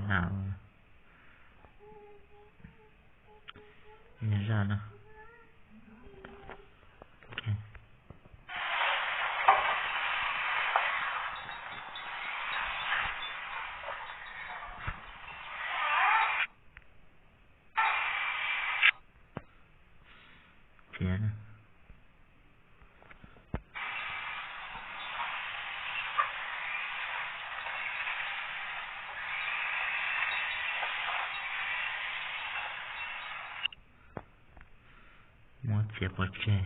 Nab zaj no. Txiav na. Muab txiav pov tseg.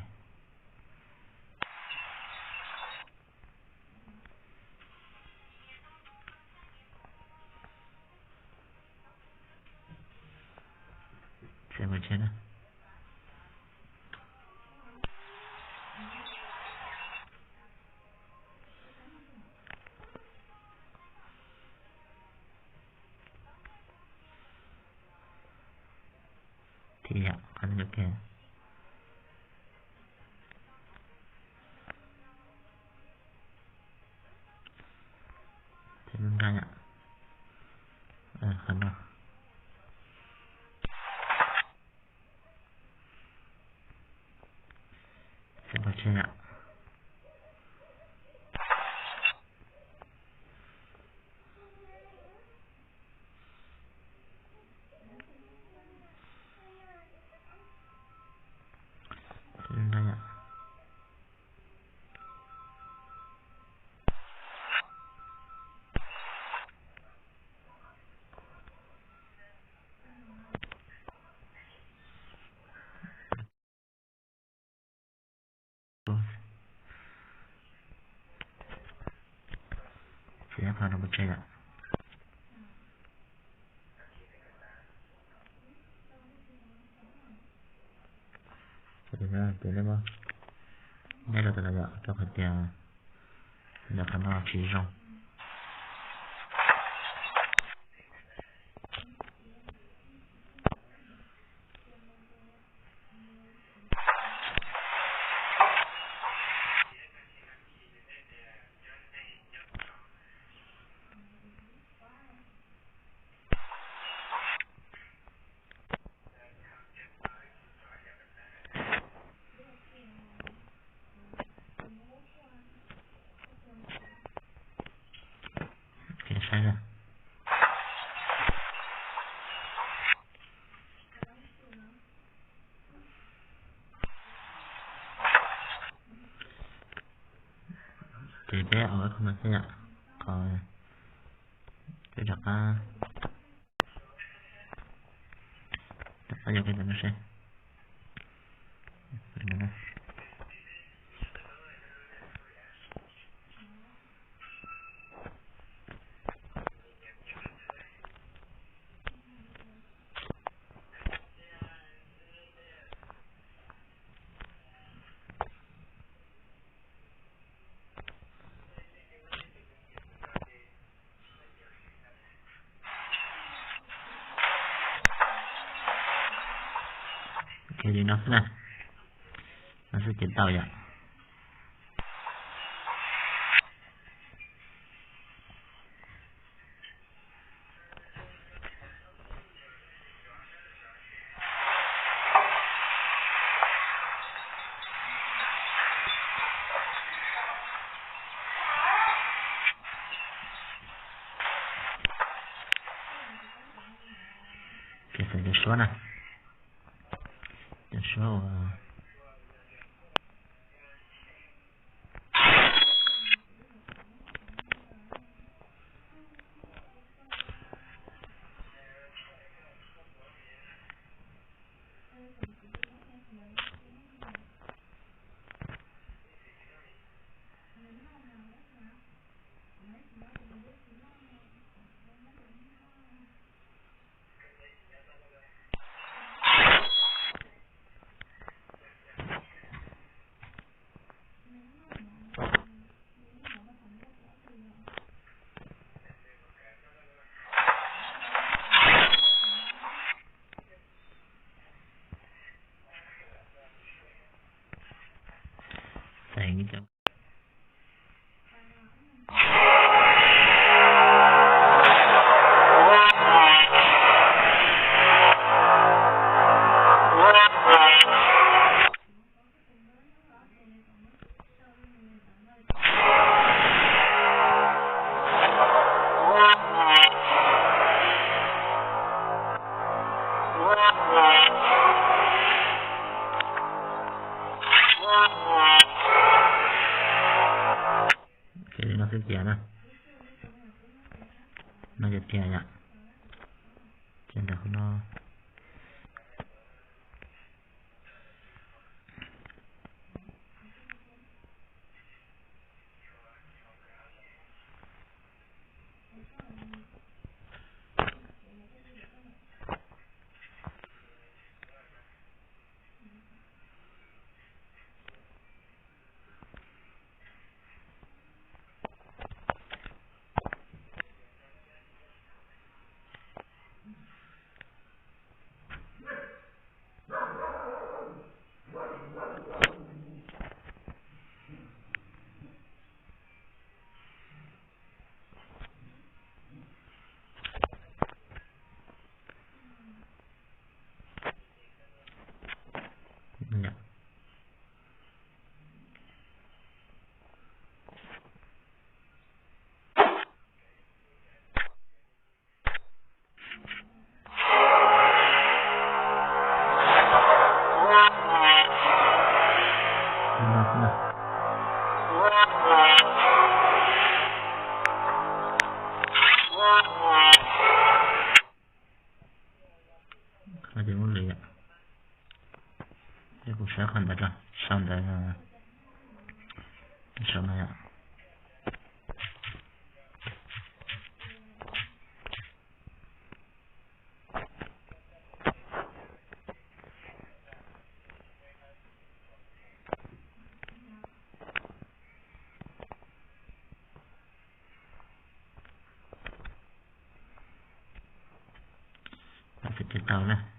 Txiav pov tseg na. Thiab yom, qhov no ke. Thiab nqa yom. Qhov no. Txiav pov tseg yom. Txiav qhov no pov tseg yom. Ces nej muab neb rau tas los yom, rau qhov tias ntawm qhov no tsis zoo. Saib na. Ces peb ua ib qho no xwb yom, qhov peb rov qab, rov qab yog peb ntawm no seb. Li no xwb na, no xwb ces tau yom. Ces xaiv cov suab na, cov suab uas Tias na, no tias tias yom, ces ntawm qhov no. Qhov tias ua li yom, ces kuv saib qhov ntawd rau, sau ntawd, sau no yom. Ces tau na.